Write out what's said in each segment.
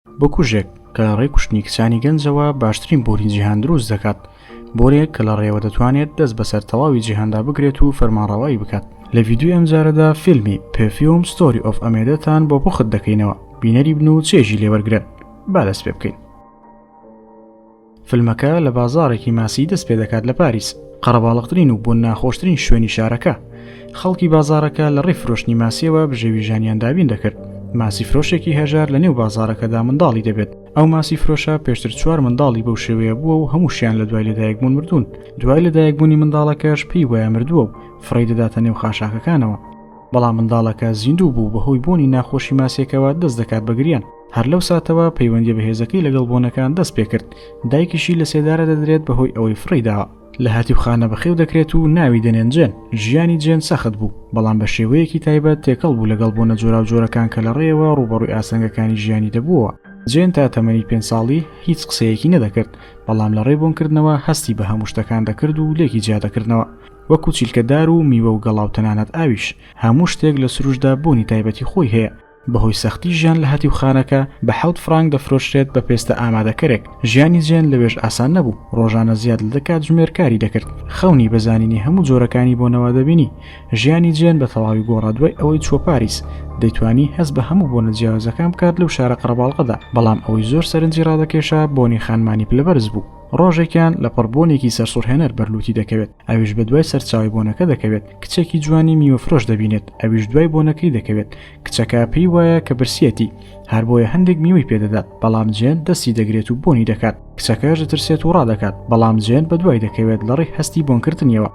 بکوژێک کە لە ڕێی کوشتنی کچانی گەنجەوە باشترین بۆنی جیهان دروست دەکات، بۆنێک کە لە ڕێیەوە دەتوانێت دەست بەسەر تەواوی جیهاندا بگرێت و فەرمانڕەوایی بکات. لە ڤیدیۆی ئەمجارەدا فیلمی Perfume Story of Amedetان بۆ پوخت دەکەینەوە، بینەری بن و چێژی لێوەرگرن. با دەست پێ بکەین. فیلمەکە لە بازاڕێکی ماسی دەست پێدەکات لە پاریس، قەرەباڵغترین و بۆن ناخۆشترین شوێنی شارەکە. خەڵکی بازاڕەکە لە ڕێی فرۆشتنی ماسیەوە بژێوی ژیانیان دابین دەکرد. ماسی فرۆشێکی هەژار لە نێو بازاڕەکەدا منداڵی دەبێت. ئەو ماسی فرۆشە پێشتر چوار منداڵی بەو شێوەیە بووە و هەمووشیان لە دوای لەدایکبوون مردوون. دوای لەدایکبوونی منداڵەکەش پێی وایە مردووە و فڕێی دەداتە نێو خاشاکەکانەوە. بەڵام منداڵەکە زیندوو بوو بەهۆی بۆنی ناخۆشی ماسیەکەوە دەست دەکات بە گریان. هەر لەو ساتەوە پەیوەندیە بەهێزەکەی لەگەڵ بۆنەکان دەست پێکرد دایکیشی لە سێدارە دەدرێت بەهۆی ئەوەی فڕێی داوە لە هەتیوخانە بەخێو دەکرێت و ناوی دەنێن جێن ژیانی جێن سەخت بوو بەڵام بە شێوەیەکی تایبەت تێکەڵ بوو لەگەڵ بۆنە جۆراوجۆرەکان کە لە ڕێیەوە ڕووبەڕووی ئاستەنگەکانی ژیانی دەبووەوە جێن تا تەمەنی پێنج ساڵی هیچ قسەیەکی نەدەکرد بەڵام لە ڕێی بۆنکردنەوە هەستی بە هەموو شتەکان دەکرد و لێکی جیا دەکردنەوە وەکو چیلکە دار و میوە و گەڵا و تەنانەت ئاویش هەموو شتێک لە سروشتدا بۆنی تایبەتی خۆی هەیە بەهۆی سەختی ژیان لە هەتیوخانەکە بە حەوت فڕانک دەفرۆشرێت بە پێستە ئامادەکەرێک، ژیانی جێن لەوێش ئاسان نەبوو، ڕۆژانە زیاد لە دە کاتژمێر کاری دەکرد، خەونی بە زانینی هەموو جۆرەکانی بۆنەوە دەبینی، ژیانی جێن بە تەواوی گۆڕا دوای ئەوەی چووە پاریس، دەیتوانی هەست بە هەموو بۆنە جیاوازەکان بکات لەو شارە قەرەباڵغەدا، بەڵام ئەوەی زۆر سەرنجی ڕادەکێشا بۆنی خانمانی پلەبەرز بوو. ڕۆژێکیان لەپڕ بۆنێکی سەرسوڕهێنەر بەر لوتی دەکەوێت، ئەویش بەدوای سەرچاوەی بۆنەکە دەکەوێت، کچێکی جوانی میوەفرۆش دەبینێت، ئەویش دوای بۆنەکەی دەکەوێت، کچەکە پێی وایە کە برسیەتی، هەر بۆیە هەندێک میوەی پێدەدات، بەڵام جێن دەستی دەگرێت و بۆنی دەکات، کچەکەش دەترسێت و ڕادەکات، بەڵام جێن بەدوای دەکەوێت لەڕێی هەستی بۆنکردنیەوە.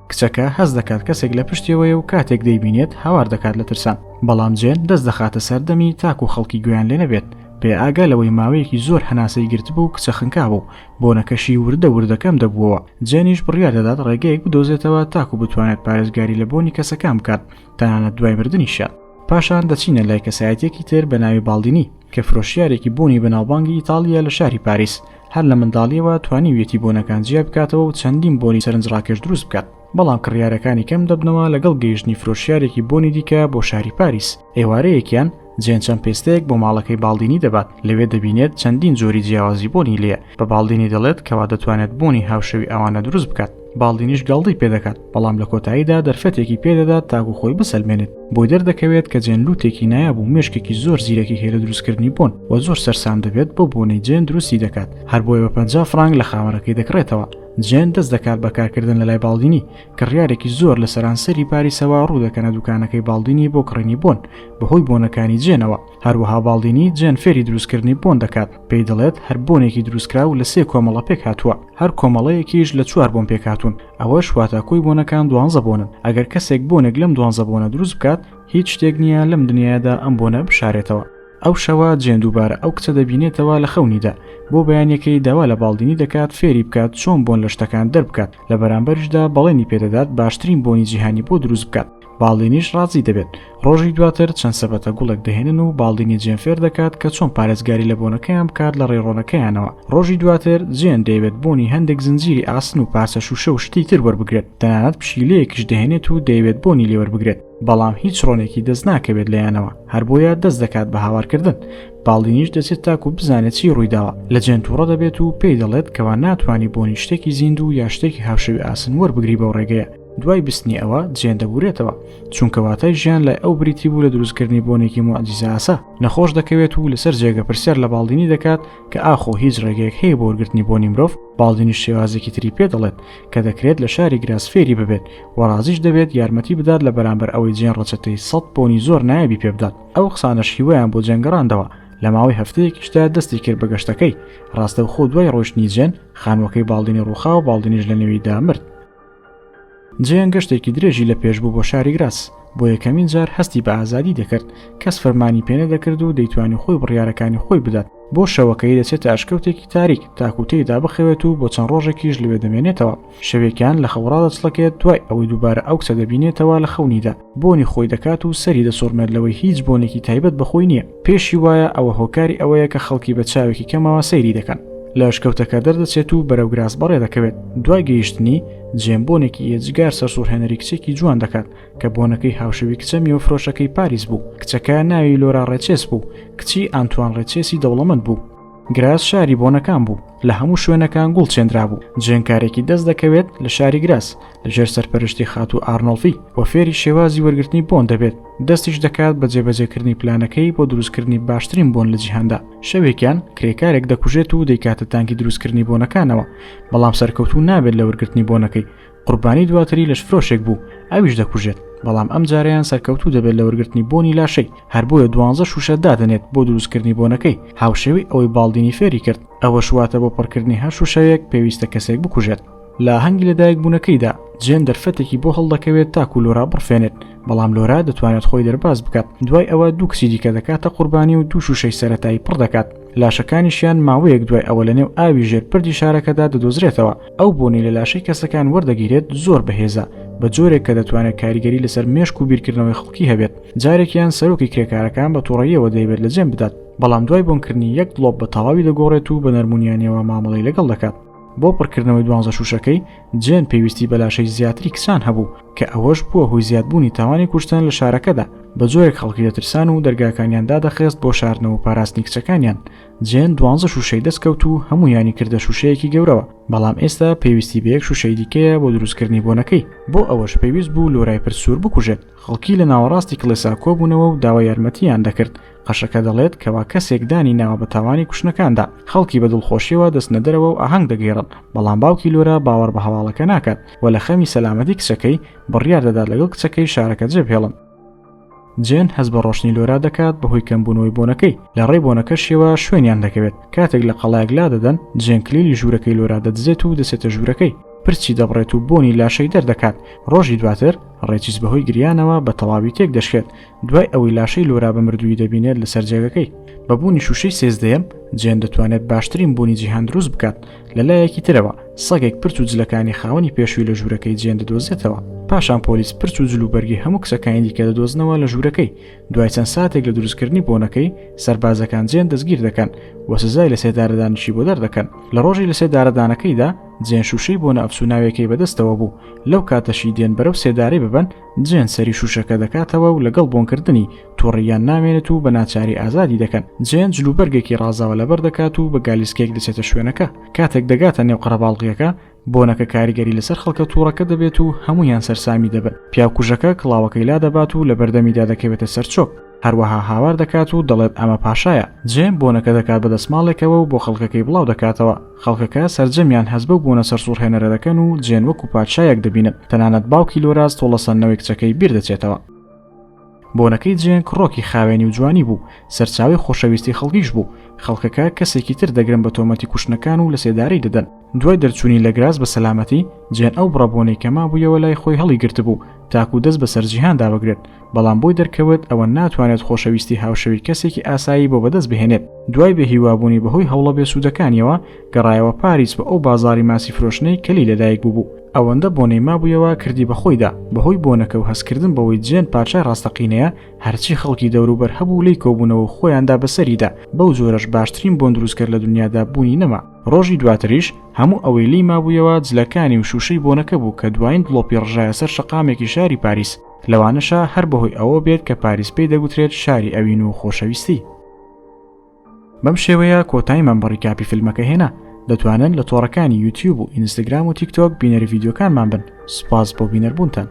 کچەکە هەست دەکات کەسێک لە پشتیەوەیە و کاتێک دەیبینێت هاوار دەکات لە ترسان، بەڵام جێن دەست دەخاتە سەر دەمی تاکو خەڵکی گوێیان لێ نەبێت، بێ ئاگا لەوەی ماوەیەکی زۆر هەناسەی گرتبوو کچە خنکابوو، بۆنەکەشی وردە وردە کەم دەبووەوە، جێنیش بڕیار دەدات ڕێگەیەک بدۆزێتەوە تاکو بتوانێت پارێزگاری لە بۆنی کەسەکان بکات تەنانەت دوای مردنیشیان. پاشان دەچینە لای کەسایەتیەکی تر بە ناوی باڵدینی کە فرۆشیارێکی بۆنی بەناوبانگی ئیتاڵیە لە شاری پاریس، هەر لە منداڵیەوە توانیویەتی بۆنەکان جیا بکاتەوە و چەندین بۆنی سەرنجڕاکێش دروست بکات، بەڵام کڕیارەکانی کەم دەبنەوە لەگەڵ گەیشتنی فرۆشیارێکی بۆنی دیکە بۆ شاری پاریس. ئێوارەیەکیان جێن چەند پێستەیەک بۆ ماڵەکەی باڵدینی دەبات، لەوێ دەبینێت چەندین جۆری جیاوازی بۆنی لێیە، بە باڵدینی دەڵێت کەوا دەتوانێت بۆنی هاوشێوی ئەوانە دروست بکات، باڵدینیش گاڵتەی پێدەکات، بەڵام لە کۆتاییدا دەرفەتێکی پێدەدات تاکو خۆی بسەلمێنێت، بۆی دەردەکەوێت کە جێن لوتێکی نایاب و مێشکێکی زۆر زیرەکی هەیە لە دروستکردنی بۆن و زۆر سەرسام دەبێت بەو بۆنەی جێن دروستی دەکات، هەر بۆیە بە 50 فرانک لە خاوەنەکەی دەکڕێتەوە. جێن دەست دەکات بە کارکردن لەلای باڵدینی، کڕیارێکی زۆر لە سەرانسەری پاریسەوە ڕوو دەکەنە دوکانەکەی باڵدینی بۆ کڕینی بۆن بەهۆی بۆنەکانی جێنەوە، هەروەها باڵدینی جێن فێری دروستکردنی بۆن دەکات، پێی دەڵێت هەر بۆنێکی دروستکراو لە سێ کۆمەڵە پێکهاتووە، هەر کۆمەڵەیەکیش لە چوار بۆن پێکهاتوون، ئەوەش واتە کۆی بۆنەکان دوانزە بۆنن، ئەگەر کەسێک بۆنێک لەم دوانزە بۆنە دروست بکات، هیچ شتێک نییە لەم دنیایەدا ئەم بۆنە بشارێتەوە. ئەو شەوە جێن دووبارە ئەو کچە دەبینێتەوە لە خەونیدا، بۆ بەیانیەکەی داوا لە باڵدینی دەکات فێری بکات چۆن بۆن لە شتەکان دەربکات، لە بەرامبەریشدا بەڵێنی پێدەدات باشترین بۆنی جیهانی بۆ دروست بکات، باڵدینیش ڕازی دەبێت. ڕۆژی دواتر چەند سەبەتە گوڵێک دەهێنن و باڵدینی جێن فێر دەکات کە چۆن پارێزگاری لە بۆنەکەیان بکات لە ڕێی ڕۆنەکەیانەوە. ڕۆژی دواتر جێن دەیەوێت بۆنی هەندێک زنجیری ئاسن و پارچە شوشە و شتی تر وەربگرێت، تەنانەت پشیلەیەکیش دەهێنێت و دەیەوێت بۆنی لێ وەربگرێت. بەڵام هیچ ڕۆنێکی دەست ناکەوێت لێیانەوە هەر بۆیە دەست دەکات بە هاوارکردن باڵدینیش دەچێت تاکو بزانێت چی ڕوویداوە لە جێن تووڕە دەبێت و پێی دەڵێت کەوا ناتوانی بۆنی شتێکی زیندوو یا شتێکی هاوشێوی ئاسن وەربگری بەو ڕێگەیە دوای بیستنی ئەوە جێن دەبورێتەوە چونکە واتای ژیان لای ئەو بریتی بوو لە دروستکردنی بۆنێکی موعجیزە ئاسا نەخۆش دەکەوێت و لەسەر جێگە پرسیار لە باڵدینی دەکات کە ئاخۆ هیچ ڕێگەیەک هەیە بۆ وەرگرتنی بۆنی مرۆڤ باڵدینیش شێوازێکی تری پێ دەڵێت کە دەکرێت لە شاری گراس فێری ببێت و ڕازیش دەبێت یارمەتی بدات لە بەرامبەر ئەوەی جێن ڕەچەتەی سەد بۆنی زۆر نایابی پێ بدات ئەو قسانەش هیوایان بۆ جێن گەڕاندەوە لە ماوەی هەفتەیەکیشدا دەستی کرد بە گەشتەکەی ڕاستەوخۆ دوای ڕۆیشتنی جێن خانووەکەی باڵدینی ڕووخا و باڵدینیش لە نێویدا مرد. جێن گەشتێکی درێژی لە پێش بوو بۆ شاری گراس بۆ یەکەمین جار هەستی بە ئازادی دەکرد کەس فەرمانی پێنەدەکرد و دەیتوانی خۆی بڕیارەکانی خۆی بدات بۆ شەوەکەی دەچێتە ئەشکەوتێکی تاریک تاکو تێیدا بخەوێت و بۆ چەند ڕۆژێکیش لەوێ دەمێنێتەوە شەوێکیان لە خەو ڕادەچڵەکێت دوای ئەوەی دووبارە ئەو کچە دەبینێتەوە لە خەونیدا بۆنی خۆی دەکات و سەری دەسوڕمێت لەوەی هیچ بۆنێکی تایبەت بەخۆی نییە پێشی وایە ئەوە هۆکاری ئەوەیە کە خەڵکی بە چاوێکی کەمەوە سەیری دەکەن. لە ئەشکەوتەکە دەردەچێت و بەرەو گراس بەڕێ دەکەوێت. دوای گەیشتنی، جێن بۆنێکی ئێجگار سەرسوڕهێنەری کچێکی جوان دەکات کە بۆنەکەی هاوشێوەی کچە میوەفرۆشەکەی پاریس بوو. کچەکە ناوی لۆرا ڕێچێس بوو، کچی ئانتوان ڕێچێسی دەوڵەمەند بوو. گراس شاری بۆنەکان بوو، لە هەموو شوێنەکان گوڵ چێندرابوو. جێن کارێکی دەست دەکەوێت لە شاری گراس، لە ژێر سەرپەرشتی خاتوو ئارنۆڵفی، و فێری شێوازی وەرگرتنی بۆن دەبێت. دەستیش دەکات بە جێبەجێکردنی پلانەکەی بۆ دروستکردنی باشترین بۆن لە جیهاندا. شەوێکیان کرێکارێک دەکوژێت و دەیکاتە تانکی دروستکردنی بۆنەکانەوە، بەڵام سەرکەوتوو نابێت لە وەرگرتنی بۆنەکەی. قوربانی دواتری لەشفرۆشێک بوو، ئەویش دەکوژێت، بەڵام ئەمجارەیان سەرکەوتوو دەبێت لە وەرگرتنی بۆنی لاشەی، هەر بۆیە دوانزە شووشە دادەنێت بۆ دروستکردنی بۆنەکەی، هاوشێوەی ئەوەی باڵدینی فێری کرد، ئەوەش واتە بۆ پڕکردنی هەر شووشەیەک پێویستە کەسێک بکوژێت. لە ئاهەنگی لەدایکبوونەکەیدا، جێن دەرفەتێکی بۆ هەڵدەکەوێت تاکوو لۆرا بڕفێنێت، بەڵام لۆرا دەتوانێت خۆی دەرباز بکات، دوای ئەوە دوو کچی دیکە دەکاتە قوربانی و دوو شووشەی سەرەتایی پڕ دەکات. لاشەکانیشیان ماوەیەک دوای ئەوە لەنێو ئاوی ژێر پردی شارەکەدا دەدۆزرێتەوە. ئەو بۆنەی لە لاشەی کەسەکان وەردەگیرێت زۆر بەهێزە، بە جۆرێک کە دەتوانێت کاریگەری لەسەر مێشک و بیرکردنەوەی خەڵکی هەبێت. جارێکیان سەرۆکی کرێکارەکان بە توڕەییەوە دەیەوێت لە جێن بدات، بەڵام دوای بۆنکردنی یەک دڵۆپ بە تەواوی دەگۆڕێت و بە نەرمونیانیەوە مامەڵەی لەگەڵ دەکات. بۆ پڕکردنەوەی دوانزە شووشەکەی، جێن پێویستی بە لاشەی زیاتری کچان هەبوو، کە ئەوەش بووە هۆی زیادبوونی تاوانی کوشتن لە شارەکەدا، بە جۆرێک خەڵکی دەترسان و دەرگاکانیان دادەخست بۆ شاردنەوە و پاراستنی کچەکانیان. جێن دوانزە شووشەی دەستکەوت و هەموویانی کردە شووشەیەکی گەورەوە، بەڵام ئێستا پێویستی بە یەک شووشەی دیکەیە بۆ دروستکردنی بۆنەکەی، بۆ ئەوەش پێویست بوو لۆرای پرچ سوور بکوژێت. خەڵکی لە ناوەڕاستی کڵێسا کۆبوونەوە و داوای یارمەتییان دەکرد، قەشەکە دەڵێت کەوا کەسێک دانی ناوە بە تاوانی کوشتنەکاندا، خەڵکی بە دڵخۆشیەوە دەچنە دەرەوە و ئاهەنگ دەگێڕن، بەڵام باوکی لۆرا باوەڕ بە هەواڵەکە ناکات و لە خەمی سەلامەتی کچەکەی، بڕیار دەدات لەگەڵ کچەکەی شارەکە جێبهێڵن. جێن هەست بە ڕۆشتنی لۆرا دەکات بەهۆی کەمبوونەوەی بۆنەکەی، لە ڕێی بۆنەکەشیەوە شوێنیان دەکەوێت، کاتێک لە قەڵایەک لادەدەن، جێن کلیلی ژوورەکەی لۆرا دەدزێت و دەچێتە ژوورەکەی، پرچی دەبڕێت و بۆنی لاشەی دەردەکات، ڕۆژی دواتر ڕێچیس بەهۆی گریانەوە بە تەواوی تێکدەشکێت، دوای ئەوەی لاشەی لۆرا بە مردوویی دەبینێت لەسەر جێگەکەی. بە بوونی شووشەی سێزدەیەم، جێن دەتوانێت باشترین بوونی جیهان دروست بکات. لە لایەکی ترەوە، سەگێک پرچ و جلەکانی خاوەنی پێشووی لە ژوورەکەی جێن دەدۆزێتەوە. پاشان پۆلیس پرچ و جل و بەرگی هەموو کچەکانی دیکە دەدۆزنەوە لە ژوورەکەی. دوای چەند ساتێک لە دروستکردنی بۆنەکەی، سەربازەکان جێن دەستگیر دەکەن و سزای لەسێدارەدانیشی بۆ دەردەکەن. لە ڕۆژی لەسێدارەدانەکەیدا، جێن شووشەی بۆنە ئەفسوناویەکەی بەدەستەوە بوو. لەو کاتەشی دێن بەرەو سێدارەی ببەن، جێن سەری شوشەکە دەکاتەوە و لەگەڵ بۆنکردنی، توڕەییان نامێنێت و بە ناچاری ئازادی دەکەن. جێن جلوبەرگێکی ڕازاوە لەبەر دەکات و بە گالیسکەیەک دەچێتە شوێنەکە. کاتێک دەگاتە نێو قەرەباڵغییەکە، بۆنەکە کاریگەری لەسەر خەڵکە توڕەکە دەبێت و هەموویان سەرسامی دەبن. پیاوکوژەکە کڵاوەکەی لادەبات و لەبەردەمیدا دەکەوێتە سەر چۆک. هەروەها هاوار دەکات و دەڵێت ئەمە پاشایە. جێن بۆنەکە دەکات بە دەسماڵێکەوە و بۆ خەڵکەکەی بڵاو دەکاتەوە. خەڵکەکە سەرجەمیان هەست بەو بۆنە سەرسوڕهێنەرە دەکەن و جێن وەکو پادشایەک دەبینن. تەنانەت باوکی لۆراس تۆڵەسەندنەوەی کچەکەی بیر دەچێتەوە. بۆنەکەی جێن کڕۆکی خاوێنی و جوانی بوو، سەرچاوەی خۆشەویستی خەڵکیش بوو. خەڵکەکە کەسێکی تر دەگرن بە تۆمەتی کوشتنەکان و لەسێدارەی دەدەن. دوای دەرچوونی لە گراس بە سەلامەتی، جێن ئەو بڕە بۆنەی کە مابوویەوە لای خۆی هەڵیگرتبوو تاکوو دەست بەسەر جیهاندا بگرێت. بەڵام بۆی دەرکەوت ئەوە ناتوانێت خۆشەویستی هاوشێوەی کەسێکی ئاسایی بۆ بەدەست بهێنێت. دوای بێهیوابوونی بەهۆی هەوڵە بێسوودەکانیەوە، گەڕایەوە پاریس بۆ ئەو بازاڕی ماسی فرۆشتنەی کە لێی لەدایک بووبوو. ئەوەندە بۆنەی مابوویەوە کردی بە خۆیدا، بەهۆی بۆنەکە و هەستکردن بەوەی جێن پادشای ڕاستەقینەیە، هەرچی خەڵکی دەوروبەر هەبوو لێی کۆبوونەوە و خۆیان دا بەسەریدا، بەو جۆرەش باشترین بۆن دروستکەر لە دونیادا بوونی نەما. ڕۆژی دواتریش هەموو ئەوەی لێی مابوویەوە جلەکانی و شووشەی بۆنەکە بوو کە دوایین دڵۆپی ڕژایە سەر شەقامێکی شاری پاریس. لەوانەشە هەر بەهۆی ئەوە بێت کە پاریس پێی دەگوترێت شاری ئەوین و خۆشەویستی. بەم شێوەیە کۆتاییمان بە recap ی فیلمەکە هێنا. دەتوانن لە تۆڕەکانی یوتیوب و ئینستاگرام و تیک تۆک بینەری ڤیدیۆکانمان بن. سوپاس بۆ بینەربوونتان.